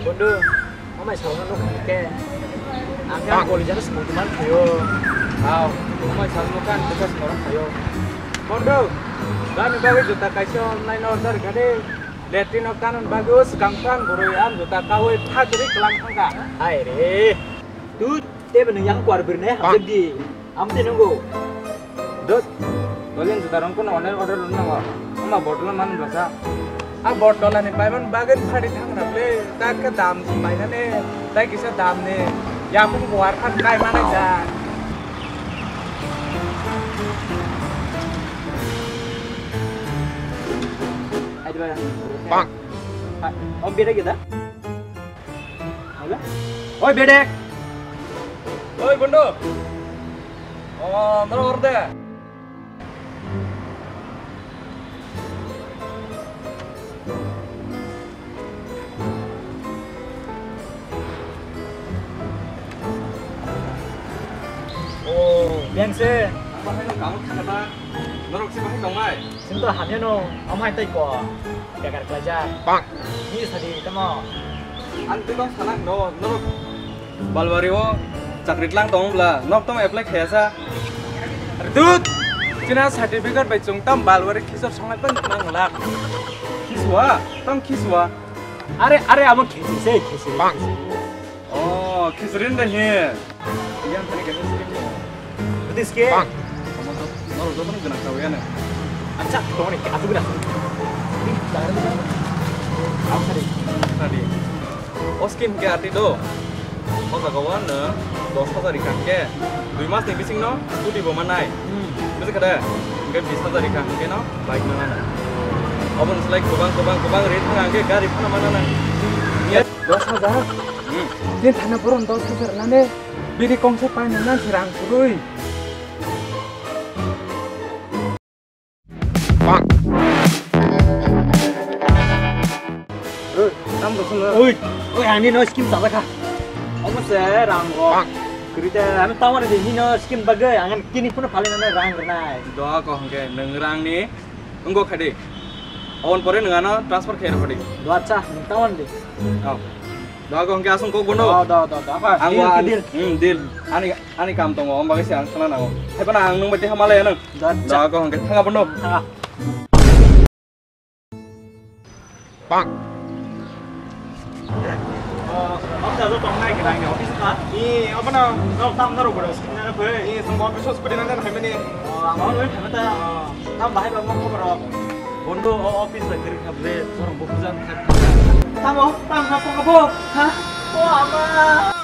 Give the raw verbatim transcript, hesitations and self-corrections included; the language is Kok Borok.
Bondu, amai salno nuk ke. Ang yang koli jana semua teman kayo. Wow, amai salno kan kita semua orang kayo. Bondu, dan bagi juta kaisa online order gade. Letri no kanon bagi us kangkang boroi am juta kawai phajri kelang thangka. Hai re. Tu tebe nung yang kuar birne hamjak di. Amte nunggu. Dot, kalian juta rong kono online order run nango. Ama botol man belasa. A botol ani paiman bagen phadi thang raple. Tak ke dam si painane. Tak kisa dam ne. Yapung kuar khan kai mana ja. Ayo, Bang. Om beda kita. Hala? Oi, bedek. Oi, Bondo. Oh, ntar orde. Oh, biang se. Ang bahai no kamu kata. Norok si bahai tongmai. Sinto hamya no, amhai tai ko. Bekar kelajar. Bang. Ni sadi tamo. Ang tei tong sana no, no. Balwari o chakri tlang tong bla, nok tong apply khaya sa. Dut! China certificate bai chung tam balwari khisor songnai tong nang lak. Khiswa, tong khiswa. Are, are, amo khesi se, khesi. Bang. Oh, khichdi de he. Yang tadi kena sering mo. Betis ke? Bang. Kamu tuh, norok joto no gwnang kau ya ne. Acha, tong ni atu gwnang. Ini jangan ni. Apa tadi? Tadi. O scheme ke ati do. O jaga wan ne, dos hajar ikan ke. Dui mas ni bising no, scooty bo manai. Hmm. Bisa kada? Enggak bis hajar ikan ke no, bike mana? Abon selai kubang, kubang, kubang rit na ke gari pun mana na? Dos hajar? Hmm. Din thana boron dos hajar nane. Bini kongsa paina nan si rang kurui. Oi, tam rok sung. Oi, oi, ani no scheme chala kha. Omo se rang go. Bang. Kiri te, ami tawar di hino scheme bagai, angan kini pun paling nane rang renai. Doa ko hongke, neng rang ni. Wngkha kha di. Aboni pore nwng ano transfer khe rw di. Do acha, nwng tamo di. Oh. Do ako hwnkhe aswk kok bono. Do, do, do, do. Ang deal, wa ani, deal. Hmm, deal. Ani, ani kam tongo, omo bagwi se ang khna nango. Hai phano ang nwng bai tei hamya laya nwng. Do acha. Do ako hwnkhe thanga bono. Thanga. Bang. Oh, office alo tongnai khe nangni office kha? Ee, obono norok tam norok bodo screen nana phai. Ee, chwng bo office o screen nana phaimani. Oh, ang obo nugwi phaima ta. Oh. Tam bahai ba mo khobor rok? Bondo o office bai kwrwi kha ble, borok bo bujan kha. Tamo, tam kha phone bo? Ha? O ama.